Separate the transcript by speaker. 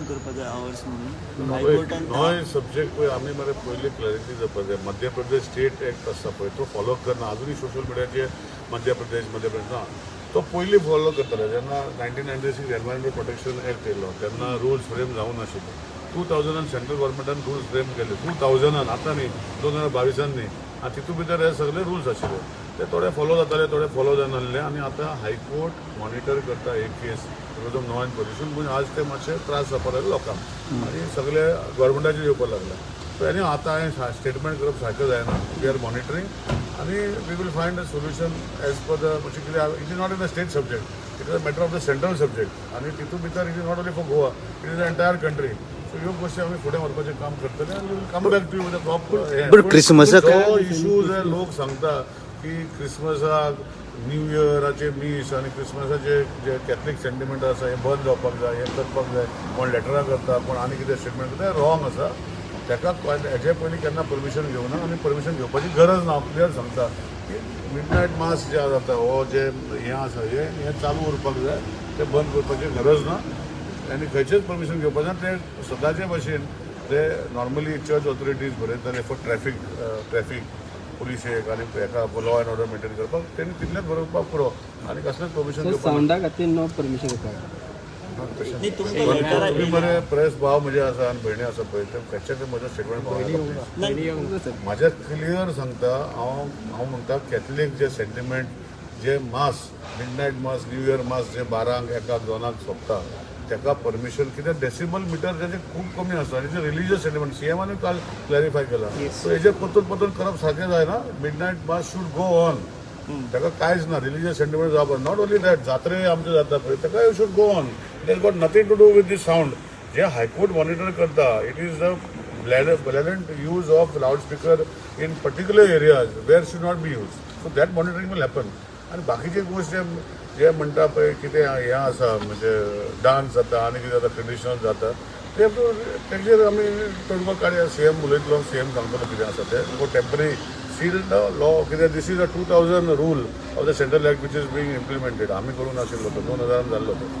Speaker 1: करपाक जाय आवर्स म्हणून हायकोर्टान.
Speaker 2: नॉय सब्जेक्ट पळय, आमी मरे पयली क्लॅरिटी जावपाक जाय. मध्य प्रदेश स्टेट एक्ट आसा पळय, तो फॉलो करना. अजुनूय सोशल मिडियाचेर मध्य प्रदेश, मध्य प्रदेश ना. तो पयलीं फॉलो करताले जेन्ना 1996 एनवायरमेंट प्रोटेक्शन एक्ट येयलो तेन्ना रुल्स फ्रेम जावंक नाशिल्ले. 2000 सेंट्रल गव्हर्मेंटान रुल्स फ्रेम केले, 2000, आतां न्ही, 2022 न्ही. आनी तितून भितर हे सगळे रुल्स आशिल्ले, ते थोडे फॉलो जाताले, थोडे फॉलो जायनासले. आनी आतां हायकोर्ट मॉनिटर करता एक case because of noise pollution. पूण आज ते मातशे त्रास जावपाक लागले लोकांक आनी सगळे गव्हर्मेंटाचेर येवपाक लागला. सो आनी आतां हांवें स्टेटमेंट करप सारकें जायना. We are monitoring आनी we will find a solution as per the, म्हणजे कितें, it is not in the state subject, it is a matter of the central subject. आनी तितून भितर it is not only for Goa, it is the entire country. So ह्यो गोश्टी आमी फुडें व्हरपाचें काम करतले आनी will come back to you with proper.
Speaker 3: But क्रिसमसाक
Speaker 2: जो इशू जे लोक सांगता की क्रिसमसाक, न्यू इयराचे मीस आनी क्रिसमसाचे जे कॅथलीक सेंटिमेंट आसा, हें बंद जावपाक जाय, हें करपाक जाय, कोण लेटरां करता, कोण आनी कितें स्टेटमेंट करता, हें रॉंग आसा. ताका हेजे पयलीं केन्ना परमिशन घेवना आनी परमिशन घेवपाची गरज ना. हांव क्लियर सांगता की मिड नायट मास जे जाता हो जे हें आसा, हें हें चालू उरपाक जाय, तें बंद करपाची गरज ना आनी खंयचेच परमिशन घेवपाचें ना. ते सदांचे भशेन ते नॉर्मली चर्च ऑथॉरिटीज बरयताले फॉर ट्रॅफीक पुलिशेक आनी हेका लॉ एंड ऑर्डर मेंटेन करपाक, तेणी तितलेंच बरोवपाक पुरो आनी कसलेंच परमिशन घेवपाक ना.
Speaker 4: सावंडा खातीर नो परमिशन रिक्वायर्ड.
Speaker 1: न्ही, तुमकां लेटर
Speaker 2: तुमी मरे प्रेस भाव म्हजे आसा आनी भयणी आसा पळय, ते खंयचे ते म्हजें स्टेटमेंट. म्हाजें क्लियर सांगता हांव. हांव म्हणटा, कॅथलीक जे सेंटिमेंट, जे mass, midnight mass, New Year mass जे 12क, 1क, 2क सोंपता, ताका परमिशन कित्याक? डेसिबल मिटर ताजें खूब कमी आसा आनी रिलिजियस सेंटिमेंट सीएमान काल क्लॅरिफाय केला. सो हेजेर परतून परतून करप सारकें जायना. Midnight mass should go on, ताका कांयच ना. रिलिजियस सेंटिमेंट जावपाक, not only that, जात्रे आमचे जाता पळय, ताका should go on. It has got nothing to do with the sound. J high court monitor करता, it is the blatant use of loudspeaker in particular areas where should not be used. So that monitoring will happen. आनी बाकीचे गोश्ट जे जे म्हणटा पळय, कितें हें आसा, म्हणजे डान्स जाता आनी कितें जाता, ट्रेडिशनल जाता, ते तेजेर आमी तोडगो काडया. सीएम उलयतलो, सीएम सांगतलो कितें आसा तें. टेम्पररी सील the law कित्याक this is a 2000 rule of the central act which is being implemented. आमी करूंक नाशिल्लो तो, 2000 जाल्लो तो.